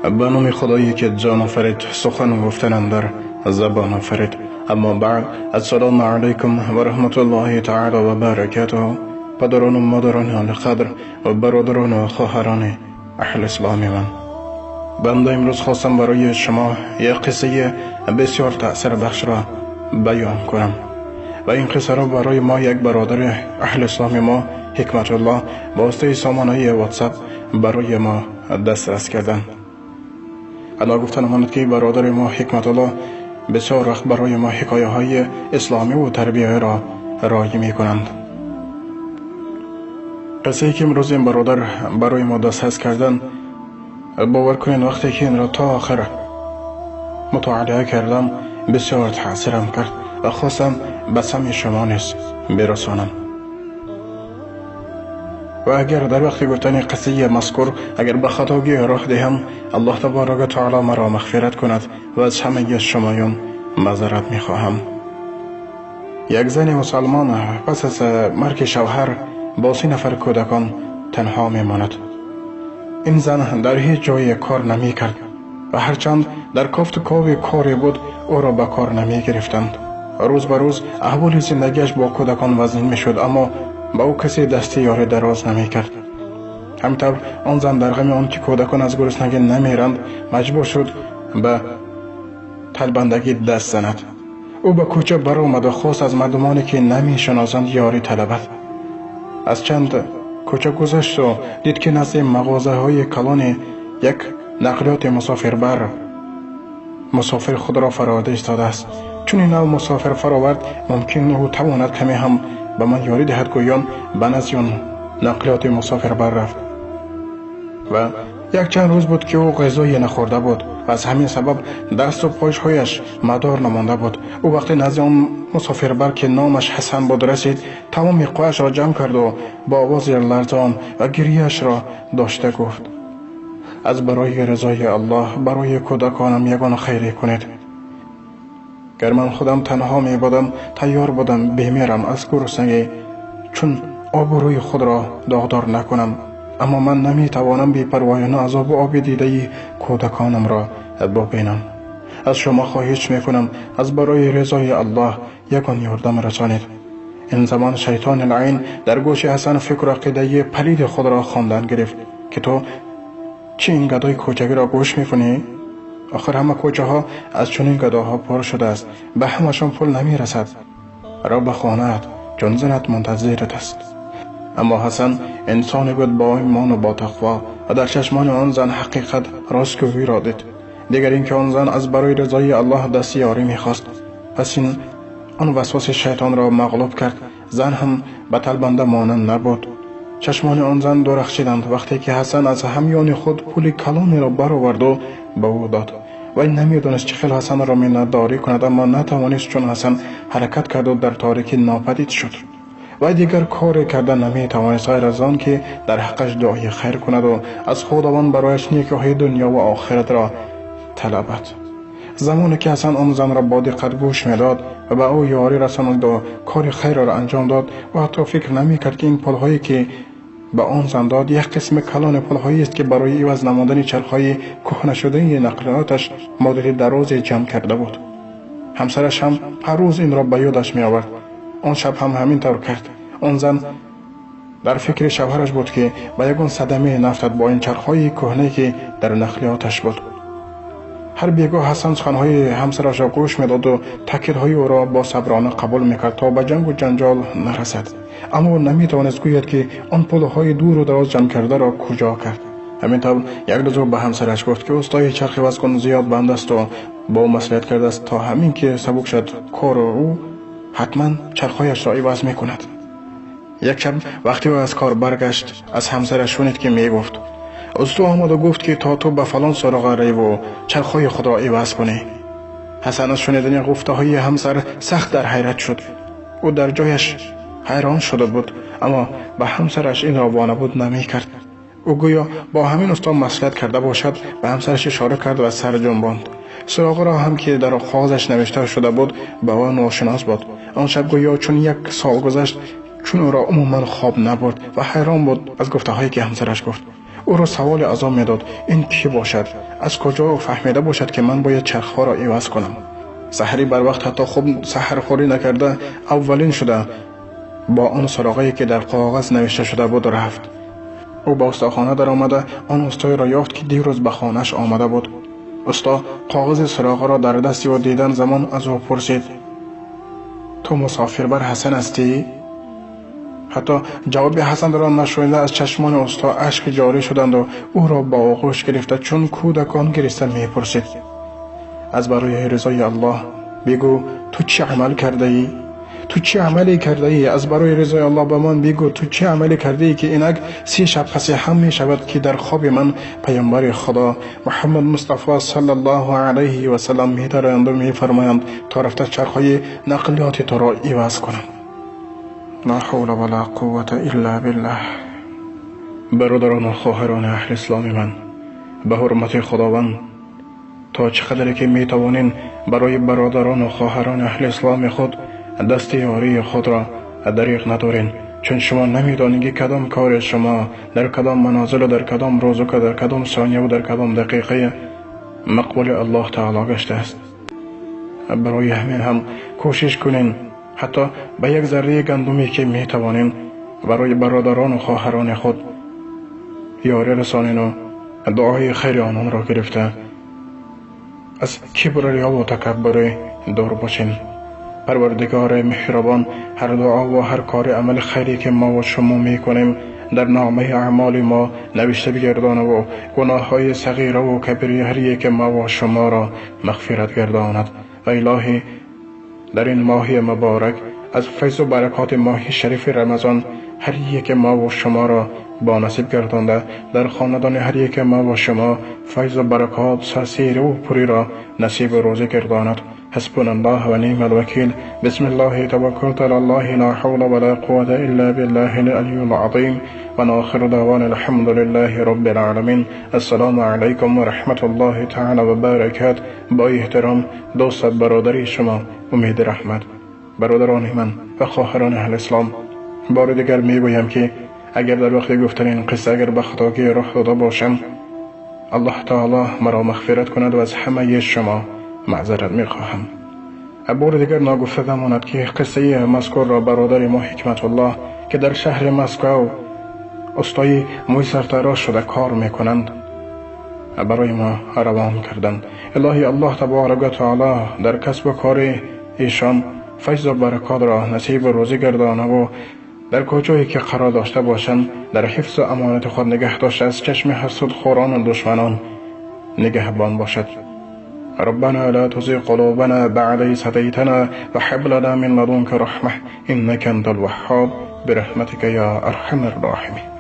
Ба номи Худое ки ҷон офарид, сухан гуфтан андар забон офарид. Аммо баъд, ассалому алайкум ва раҳматуллоҳи таъоло ва баракатуҳ. Падарону модарони олиқадр ва бародарону хоҳарони аҳли исломи ман, банда имрӯз хостам барои шумо як қиссаи бисёр таъсирбахшро баён кунам ва ин қиссаро барои мо як бародари аҳли исломи мо Ҳикматуллоҳ ба воситаи сомонаи WhatsApp барои мо дастрас карданд. Ана гуфта намонад ки бародари мо Ҳикматуллоҳ бисёр вақт барои мо ҳикояҳои исломӣ ва тарбияро роӣ мекунанд. Қиссае ки имрӯз ин бародар барои мо дастрас кардан, бовар кунед, вақте ки инро то охир мутолиа кардам, бисёр таъсирам кард ва хостам ба самъи шумо низ бирасонам. Ва агар дар вақти гуфтани қиссаи мазкур агар ба хатогӣ роҳ диҳам, Аллоҳ таборака таоло маро мағфират кунад ва аз ҳамаи шумоён маъзарат мехоҳам. Як зани мусалмон пас аз марги шавҳар бо 3 нафар кӯдакон танҳо мемонад. Ин зан дар ҳеҷ ҷое кор намекард ва ҳарчанд дар кофту кови коре буд, ӯро ба кор намегирифтанд. Рӯз ба рӯз аҳволи зиндагиаш бо кӯдакон вазнин мешуд, аммо ба ӯ касе дасти ёри дароз намекард. Ҳамтавр он зан дар ғами он ки кӯдакон аз гуруснагӣ намеранд, маҷбур шуд ба талбандагӣ даст занад. Ӯ ба кӯча баромад ва хост аз мардумоне ки намешиносанд ёрӣ талабад. Аз чанд кӯча гузашту дид ки назди мағозаҳои калони як нақлиёти мусофирбар мусофир худро фароварда истодааст. Чун ин нав мусофир фаровард, мумкин ӯ тавонад каме ҳам ба ман ёрӣ диҳад, гӯён ба назди он нақлиёти мусофирбар рафт. Ва якчанд рӯз буд ки ӯ ғизое нахӯрда буд ва аз ҳамин сабаб дасту пойҳояш мадор намонда буд. Ӯ вақте назди он мусофирбар, ки номаш Ҳасан буд, расид, тамоми қувваашро ҷамъ карду бо овози ларзон ва гирияшро дошта гуфт: аз барои ризои Аллоҳ барои кӯдаконам ягон хайре кунед. Гар ман худам танҳо мебудам, тайёр будам бемирам аз гуруснагӣ, чун обрӯи худро доғдор накунам, аммо ман наметавонам бепарвоёна азобу оби дидаи кӯдаконамро бубинам. Аз шумо хоҳиш мекунам, аз барои ризои Аллоҳ ягон ёрдам расонед. Ин замон шайтони лаъин дар гӯши Ҳасан фикру ақидаи палиди худро хондан гирифт, ки ту чӣ ин гадои кӯчагиро гӯш мекунӣ? Охир ҳама кӯчаҳо аз чунин гадоҳо пур шудааст, ба ҳамашон пул намерасад. Ро ба хонаат, чун занат мунтазират аст. Аммо Ҳасан инсоне буд бо имону бо тақво ва дар чашмони он зан ҳақиқат ростгӯиро дид. Дигар ин ки он зан аз барои ризои Аллоҳ дасти ёрӣ мехост. Пас ин он васваси шайтонро мағлуб кард. Зан ҳам ба талбанда монанд набуд. Чашмони он зан дурахшиданд вақте ки Ҳасан аз ҳамёни худ пули калонеро бароварду ба ӯ дод. Вай намедонист чӣ хел Ҳасанро миннатдорӣ кунад, аммо натавонист, чун Ҳасан ҳаракат карду дар торикӣ нопадид шуд. Вай дигар коре карда наметавонист ғайр аз он ки дар ҳаққаш дуои хайр кунаду аз Худованд барояш некиҳои дунё ва охиратро талабад. Замоне ки Ҳасан он занро бо диққат гӯш медод ва ба ӯ ёрӣ расониду кори хайрро анҷом дод, ӯ ҳатто фикр намекард, ки ин пулҳое ки ба он зан дод, як қисми калони пулҳоест, ки барои иваз намудани чархҳои кӯҳнашудаи нақлиёташ муддати дарозе ҷамъ карда буд. Ҳамсараш ҳам ҳар рӯз инро ба ёдаш меовард. Он шаб ҳам ҳамин тавр кард. Он зан дар фикри шавҳараш буд, ки ба ягон садамае нафтад бо ин чархҳои кӯҳнае, ки дар нақлиёташ буд. Ҳар бегоҳ Ҳасан суханҳои ҳамсарашро гӯш медоду таъкидҳои ӯро босаброна қабул мекард, то ба ҷангу ҷанҷол нарасад. Аммо ӯ наметавонист гӯяд, ки он пулҳои дуру дароз ҷамъ кардаро куҷо кард. Ҳамин тавр як рӯз ӯ ба ҳамсараш гуфт, ки устои чарх ивазкун зиёд банд асту бо ӯ маслиҳат кардааст, то ҳамин ки сабук шуд кору ӯ ҳатман чархҳояшро иваз мекунад. Як шаб вақте ӯ аз кор баргашт, аз ҳамсараш шунид, ки мегуфт: усто омаду гуфт, ки то ту ба фалон суроға раву чархҳои худро иваз кунӣ. Ҳасан аз шунидани гуфтаҳои ҳамсар сахт дар ҳайрат шуд. Ӯ дар ҷояш ҳайрон шуда буд, аммо ба ҳамсараш инро вонабуд намекард. Ӯ гӯё бо ҳамин усто маслиҳат карда бошад, ба ҳамсараш ишора кард ва сар ҷунбонд. Суроғаро ҳам, ки дар қоғазаш навишта шуда буд, ба ӯ ношинос буд. Он шаб гӯё чун як сол гузашт, чун ӯро умуман хоб набурд ва ҳайрон буд аз гуфтаҳое ки ҳамсараш гуфт. Ӯ ӯро саволи азоб медод: ин кӣ бошад? Аз куҷо фаҳмида бошад, ки ман бояд чархҳоро иваз кунам? Саҳарӣ барвақт ҳатто хуб саҳархӯрӣ накарда аввалин шуда бо он суроғае ки дар коғаз навишта шуда буд рафт. Ӯ ба устохона даромада он устоеро ёфт, ки дирӯз ба хонааш омада буд. Усто коғази суроғаро дар дасти ӯ дидан замон аз ӯ пурсид: ту мусофирбар Ҳасан ҳастӣ? Ҳатто ҷавоби Ҳасанро нашунида аз чашмони усто ашк ҷорӣ шуданду ӯро ба оғӯш гирифта чун кӯдакон гириста мепурсид: аз барои ризои Аллоҳ бигӯ, ту чӣ амал кардаӣ? Ту чӣ амале кардаӣ? Аз барои ризои Аллоҳ ба ман бигӯ, ту чӣ амале кардаӣ, ки инак 30 шаб паси ҳам мешавад, ки дар хоби ман паёмбари Худо Муҳаммад Мустафо саллаллоҳу алайҳи васаллам медароянду мефармоянд то рафта чархҳои нақлиёти туро иваз кунам. Ла ҳавла вала қуввата илла биллаҳ. Бародарону хоҳарони аҳли исломи ман, ба ҳурмати Худованд то чӣ қадре ки метавонем барои бародарону хоҳарони аҳли исломи худ дасти ёрии худро дариғ надорем, чун шумо намедонед, ки кадом кори шумо дар кадом манозилу дар кадом рӯзу дар кадом сонияву дар кадом дақиқаи мақбули Аллоҳ таоло гаштааст. Барои ҳамин ҳам кӯшиш кунем ҳатто ба як зарраи гандуме ки метавонем барои бародарону хоҳарони худ ёрӣ расонем дуои хайри ононро гирифта аз кибру риёву такаббуре дур бошем. Парвардигори меҳрубон ҳар дуо ва ҳар кори амали хайре ки мо ва шумо мекунем дар номаи аъмоли мо навишта бигардонаву гуноҳҳои сағираву кабири ҳар яке мо ва шуморо мағфират гардонад. Ва илоҳӣ дар ин моҳи муборак аз файзу баракоти моҳи шарифи Рамазон ҳар яке мо ва шуморо бо насиб гардонда дар хонадони ҳар яке мо ва шумо файзу баракот сарсериву пуриро насибу рӯзӣ гардонад. حسبنا الله ونعم الوكيل. بسم الله توكلت على الله لا حول ولا قوة إلا بالله العلي العظيم. ونآخر دعوانا الحمد لله رب العالمين. السلام علیکم و رحمت الله تعالی و برکات. با احترام دوست برادری شما امید رحمت. برادران من و خواهران اهل اسلام، بار دیگر میگویم که اگر در وقت گفتن این قصه اگر به خطاگی راه داده باشم، الله تعالی مرا مغفرت کند و از همه شما معذرت میخواهم. بار دیگر ناگفته نماند که قصه مذکور را برادر ما حکمت الله که در شهر مسکو استای موی سرتراش شده کار میکنند برای ما روان کردند. الهی الله تبارک و تعالی در کسب و کار ایشان فیض و برکات را نصیب و روزی گردانه و در کجایی که قرار داشته باشند در حفظ و امانت خود نگه داشته از چشم حسود خوران و دشمنان نگهبان باشد. ربنا لا تزغ قلوبنا بعد إذ هديتنا وهب لنا من لدنك رحمة إنك أنت الوهاب برحمتك يا أرحم الراحمين.